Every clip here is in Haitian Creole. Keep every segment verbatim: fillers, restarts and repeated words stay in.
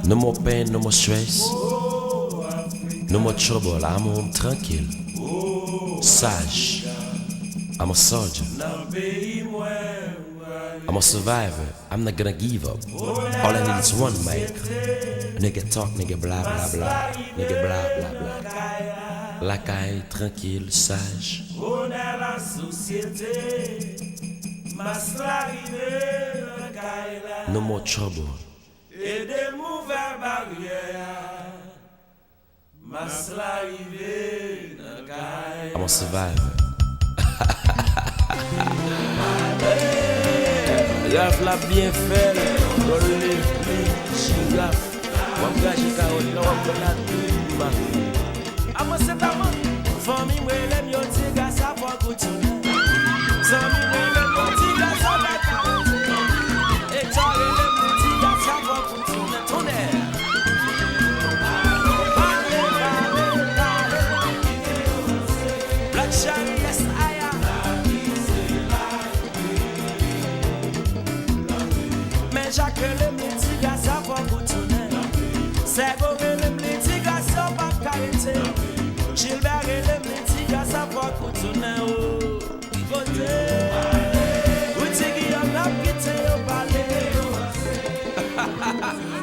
No more pain, no more stress. No more trouble. I'm home trankil. Saj. I'm a soldier. I'm a survivor. I'm not gonna give up. All I need is one mic. Nigga talk, nigga bla bla bla. Nigga bla bla bla. Lakay, trankil, saj. Onè lasosyete, mas la rive nan kay la. No more trouble. Ede m ouvè baryè a. Mas la rive nan kay. I'm a survivor. Raf la byen fè l, Don Levli, Jiraf. W ap graje kawòt la, w ap pran la tout mafe. Aman se taman. Fanmi m rele m, yo di gasa fò koutounen. Zanmi m rele m, yo di gasa pa ka retounen. Etan rele m, yo di gasa fò koutounen. Tounen. Pale, pale, pale. Black Charius, aya. Men Jak rele m, li di gasa fò koutounen. Sègo rele m, li di gasa w p ap ka rete. Jilbè rele m, li di gasa fò koutounen o. Ki kote? Rudy Guillaume, n ap kite yo pale.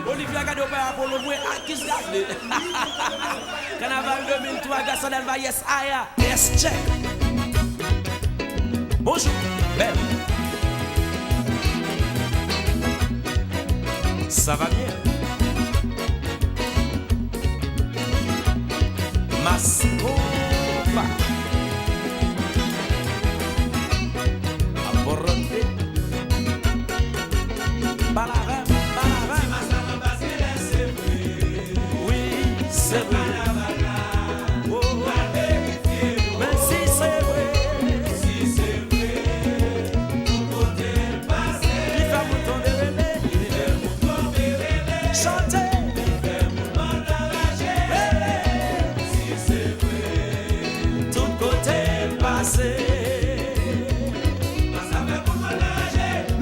Olivia gade w bay Apollo mwen, a kis gade. Kanaval de mil twa, Gaston Delva, yes, aya. Yes, check. Bonjour, belle. Ça va bien? Mascopa. Abordé. Balarem, balarem. Wi, se vre. Oh, men si se vre. Li fè moun tonbe rele. Chante. Rele. Tout kote l pase.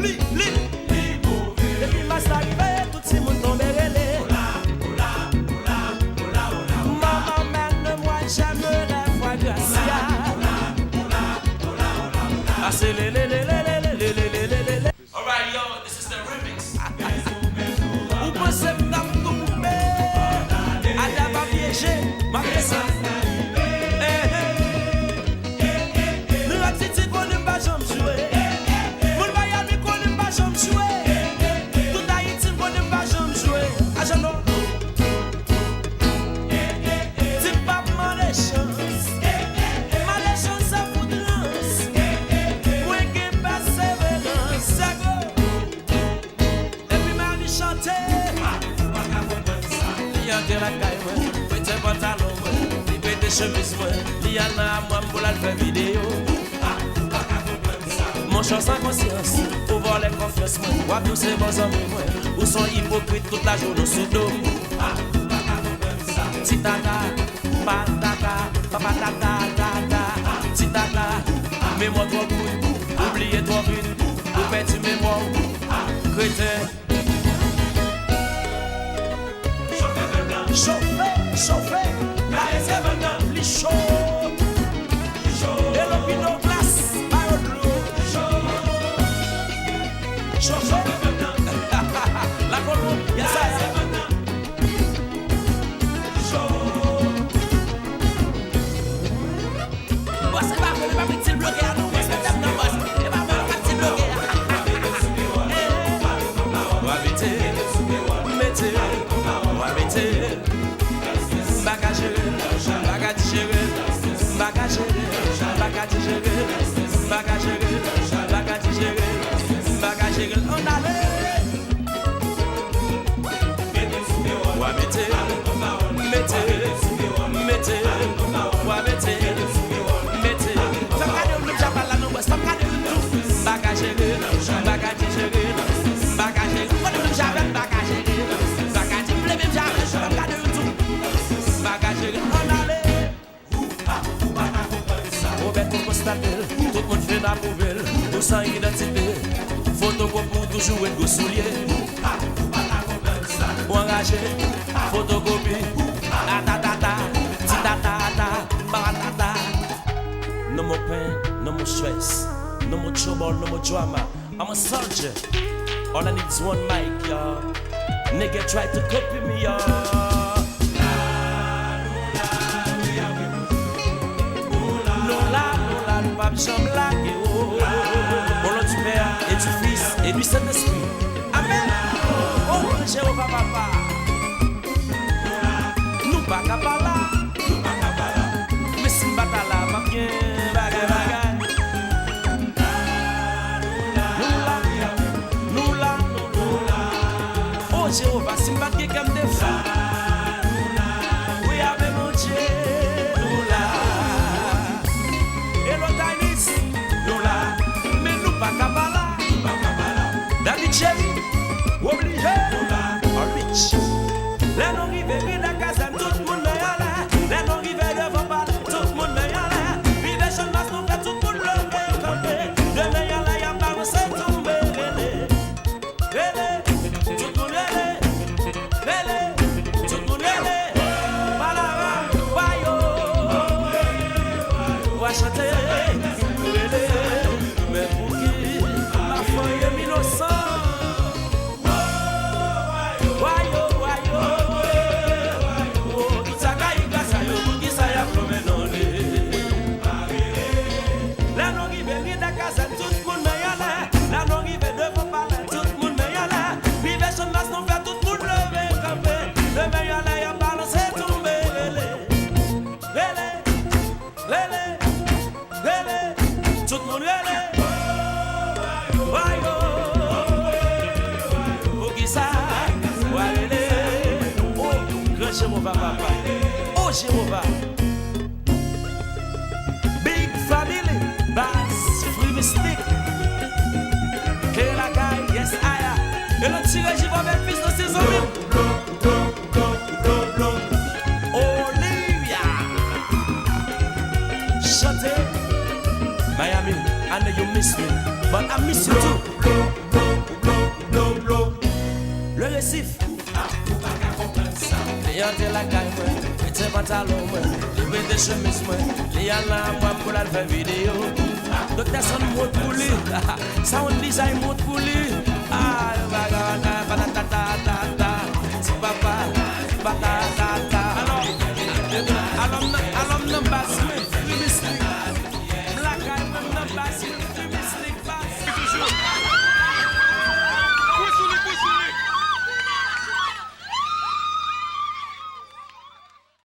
Li, li. Depi mas la rive, tout timoun tonbe rele. Maman, mène-moi, j'aimerais voir Gracia. Aselelelelelelelelelele. Alright, yo, this is the remix. Ou panse m t ap tonbe? Ada pa pyeje, m ap desann. Eh, eh. New York City konnen m pa janm jwe. Moun Miami konnen m pa janm jwe. Tout Ayiti konnen m pa janm jwe. Ajanò. Ti pap malechans. Malechans se foutrans. Mwen gen pèseverans. Sègo. Epi Miami chante. Li antre lakay mwen, pete pantalon mwen, li pete chemiz mwen, li al nan amwam pou l al fè videyo. Monchè w san konsyans, ou vòlè konfyans mwen, w ap di w se bon zanmi mwen, ou s on ipokrit tout lajounen w sou do m. Ti tata, patata, papatata, tata, ti tata, memwa twò kout, ou bliye twò vit, ou pèdi memwa w, kreten. Chofe, chofe, karese bann nan, li cho. Hello Pino Glass, ba yo dlo. Chofe, la Kolonb, yes I. Bòs, e pa vre, e pa vre, ti bloke a non, bòs, mete m nan bòs. E pa vre, e pa ti bloke a. Wa mete, mete, wa mete. M pa ka jere l, m pa ka dijere l, m pa ka jere l, m pa ka dijere l, m pa ka jere l, m pa ka dijere l, m pa ka jere l, m pa ka jere l. Ann ale! Wa mete, mete, mete, wa mete, mete. Fè m gade yon lòt jan pale la non bòs, fè m gade yon tou. M pa ka jere, m pa ka jere, m pa ka jere. Ou konn menm jan avè m, m pa ka jere. M pa ka di m vle menm jan avè m, fè m gade yon tou. M pa ka jere, ann ale. Ou pa ka konprann sa. Ou bèt ou konstate l, tout moun fin apwouve l. Ou san idantite, fotokopi w toujou ret gwo soulye. Ou pa ka konprann sa. Fotokopi. Atatata. Titatatata. Babatata. No more pain, no more stress, no more trouble, no more drama. I'm a soldier. All I need is one mic, y'all. Nigga try to copy me, y'all. Nou la, nou la, nou p ap janm lage, oh. Au nom du Père et du Fils et du Saint-Esprit. Amen. Oh, Jewova papa. Nou pa ka pa la. Men si n pa ta la, p ap gen bagay, bagay. Nou la, nou la, nou la. O Jewova, si m pa t gen kè m te fou. Wi, avè Bondye, nou la. Hello, Taynis, nou la. Men nou pa ka pa la. David Chéri, oblije. Nou la. All rich. Lè nou rive Rida Kazèn, tout moun men anlè. Lè nou rive devan palè, tout moun men anlè. Rive Channmas, nou fè tout moun leve kanpe. De men anlè, y ap balanse, tonbe, rele. Rele, tout moun rele. Rele, tout moun rele. Palavra, wayo. W a chante, rele. Men pouki m ap fè m inosan? Wayo, wayo, oh, tout sa k a yi gras a yo, poukisa y ap lonmen non li? Lè nou rive Rida Kazèn, tout moun men anlè. Lè nou rive devan palè, tout moun men anlè. Rive Channmas, nou fè tout moun leve kanpe. De men anlè, y ap balanse, tonbe, rele. Rele, rele, rele, tout moun rele. Wayo, poukisa w a rele? O gran Jewova papa, o Jewova. Big Family, baz, Free Mystic. Kè lakay, yes, aya. E lòt ti reji pa bèl fis nan sezon menm. Olivia. Chante. Miami, I know you miss me, but I miss you too. Le Récif. Li antre lakay mwen, mete pantalon mwen, li mete chemiz mwen, li al nan amwam pou l al fè videyo. Doktè Son, m wont pou li. Sound Design, m wont pou li. Ah,